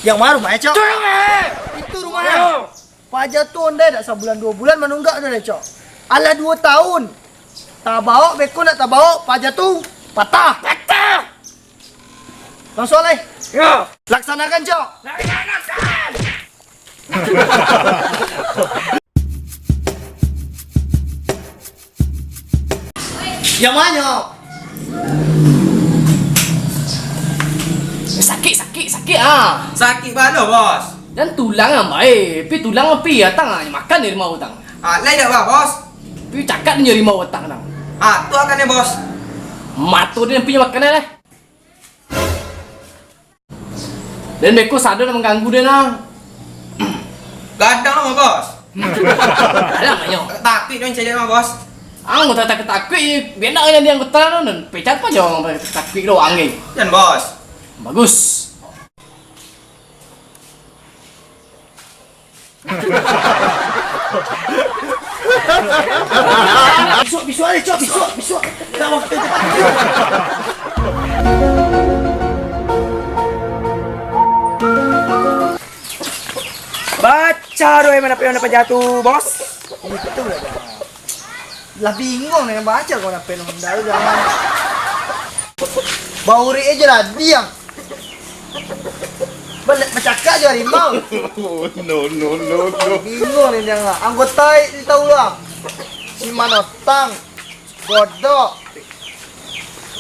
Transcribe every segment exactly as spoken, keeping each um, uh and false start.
Yang ma rumah, Cok? Itu rumah. Yo. Paja tu ondeh dak sabulan duo bulan manunggak tu deh, Cok. Alah duo taun. Tabawok beko nak tabawok, paja tu patah. Patah. Langsung alai. Yo. Laksanakan, Cok. Laksanakan. Yang manyo? Sakik, sakik, sakik, ah. Sakik bana, Bos? Dan tulang ang bae, pi tulang pi atang, ah, makan dari mau atang. Ah, lai dak, Bos? Pi cakak dari mau atang, tang. Ah, tu akan, Bos. Mato dia pi makan lah. Den beko sado nan mangganggu den, ah. Gadang mah, Bos. Gadang mah nyo. Takuik den caliak mah, Bos. Ang tak takuik-takuik, bia nak jadi anggota tu, dan pecat aja urang takuik doang, eh. Jan, Bos. Bagus. Bisuak, bisuak, eh, Cok, bisuak, bisuak. Dah waktu tu. Baca doh, eh, mana payah, mana payah tu, Bos. Itu lah, Bos. Lah bingung dengan baca kau nak pen Honda tu, jangan. Baurik aja lah, diam. Balik bercakap je harimau. No, no, no, no. Bingung ni dia lah. Anggota ni tahu lah. Si Manotang, Godok.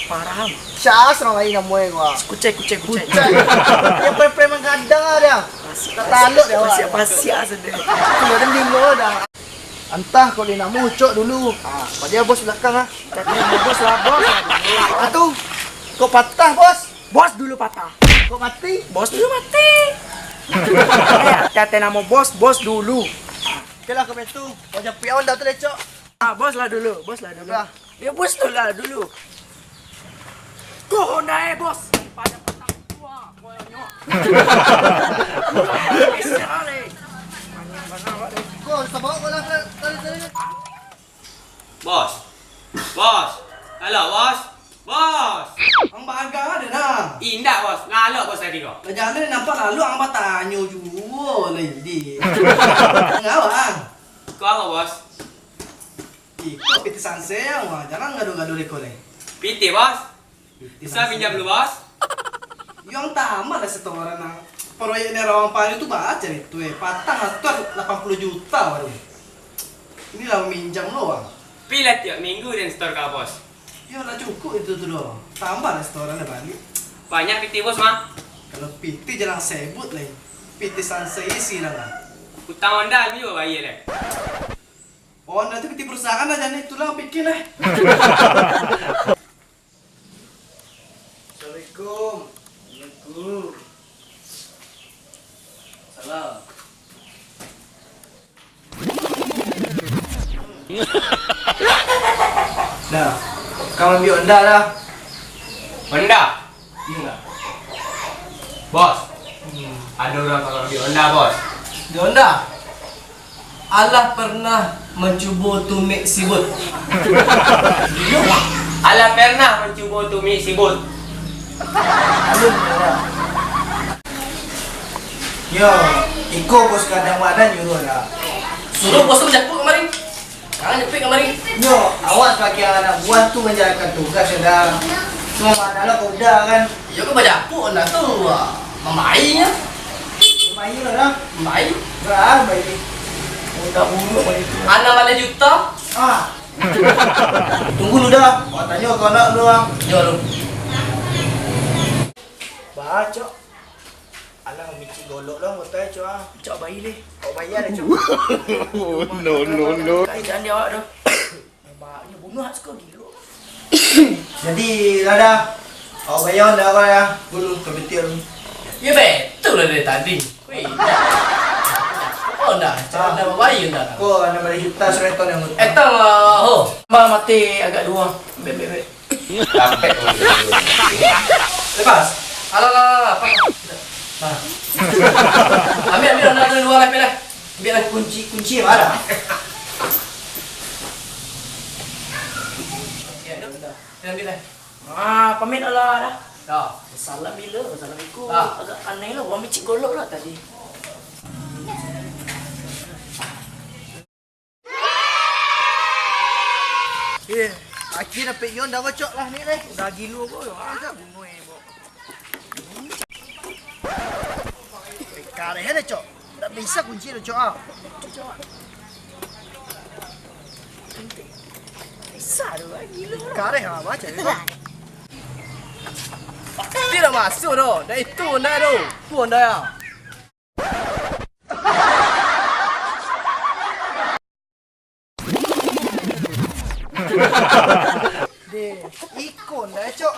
Parah. Siapa orang lain nama gua? Kucai, kucai, kucai. Kucai. Dia preman gadang lah dia. Pasiak, tak taluk dia, pasiak, pasiak saja. Itu dia bingung dah. Antah kok di namo Ucok dulu. Ah, pada bos belakang ah. Tadi namo bos lah, bos. Ah, tu. Kok patah, bos? Bos dulu patah. Kok mati? Bos dulu mati. Eh, hati-hati namo bos, bos dulu. Oke lah, kok itu. Kau japuik awan dah tu deh, Cok. Ah, bos lah dulu, bos lah dulu. Lah. Ya, bos tu lah dulu. Kok Honda eh, bos? Pada patah tua, koyonyo. Kok, sabar kau lah, tadi, tadi. Bos. Bos. Halo, bos. Bos. Ang bagang ada nah. Indak, bos. Lalok, bos, tadi ko. Lah, jalan nampak lalok, ang batanyo juo lah, Indi. Ngawang. Ko ang, bos. Iko pitih sansai ang, wah. Jangan gaduh-gaduh deko lai. Pitih, bos. Bisa pinjam dulu, bos? Yo ang tamat lah setoran nang proyek ni Rawang Palu tu baca itu, eh. Patang atur lapan puluh juta baru. Inilah meminjam lo, Bang. Pi lah tiok minggu den setor ka bos. Yo lah cukup itu tu doh. Tambah lah setoran lah balik. Banyak pitih bos mah. Kalau pitih jangan sebut lai. Pitih sansai isi lah lah. Utang Honda ni juga bayar deh. Honda tu pitih perusahaan lah, jadi tulang pikir lah. Assalamualaikum. Waalaikumsalam. Dah, kau ambil Honda dah. Honda? Iyolah. Bos, hmm, ada orang kalau ambil Honda, bos. Di Honda? Alah pernah mancubo tumik sibut? Alah pernah mancubo tumik sibut? Alun pernah. Yo, iko bos kadang mana nyuruh dah. Suruh bos tu japuik kamari. Jangan japuik kamari. Yo, awak sebagai anak buah tu menjalankan tugas, yo dah. Cuma mana lah kau udah kan. Iyo kan bajapuk Honda tu, ah, mambainyo. Mambain lah dah. Mambain. Berah, mambain. Honda buruk macam tu. Anam baleh juta. Ah. Tunggu dulu dah. Awak tanyo ka anak dulu ah. Yo lu. Bacok. Alah micik golok lah motor, Cok ah. Cok bayi leh. Kok bayar deh, Cok. No, no, no. Kai jangan di awak tu. Nampak dia bunuh hak suka gilo. Jadi, lah dah. Awak bayar dah, awak ya. Dulu, kebetul. Ya, betul lah dari tadi. Weh. Oh, dah. Cakap dah, baik dah. Kau ada balik juta, surat kau yang utang. Eh, tang lah, ho. Ma mati agak dua. Bek, bek, bek. Lepas. Alah, alah, alah, alah. Apa? Nah. Ambil, ambil, ambil, ambil dua lah, ambil lah. Ambil lah. Kunci, kunci mana? Ya, dah, dah. Ambil lah. Ah, pamit lah, dah. Salam bila? Salam iko. Ah. Agak aneh lah, urang micik golok lah tadi. Eh, akhia dapek Yon dah, Cok, lah ni, leh. Dah gilo ko, ah, dah bunuh, eh, bo. Eh, kareh dah, Cok. Tak bisa kunci tu, Cok, ah. Bisa tu, ah, gilo lah. Kareh lah, macam ni, Cok. Tidak masuk tu. Dah itu, dah tu. Tu, dah, ya. Deh, ikon dah, Cok.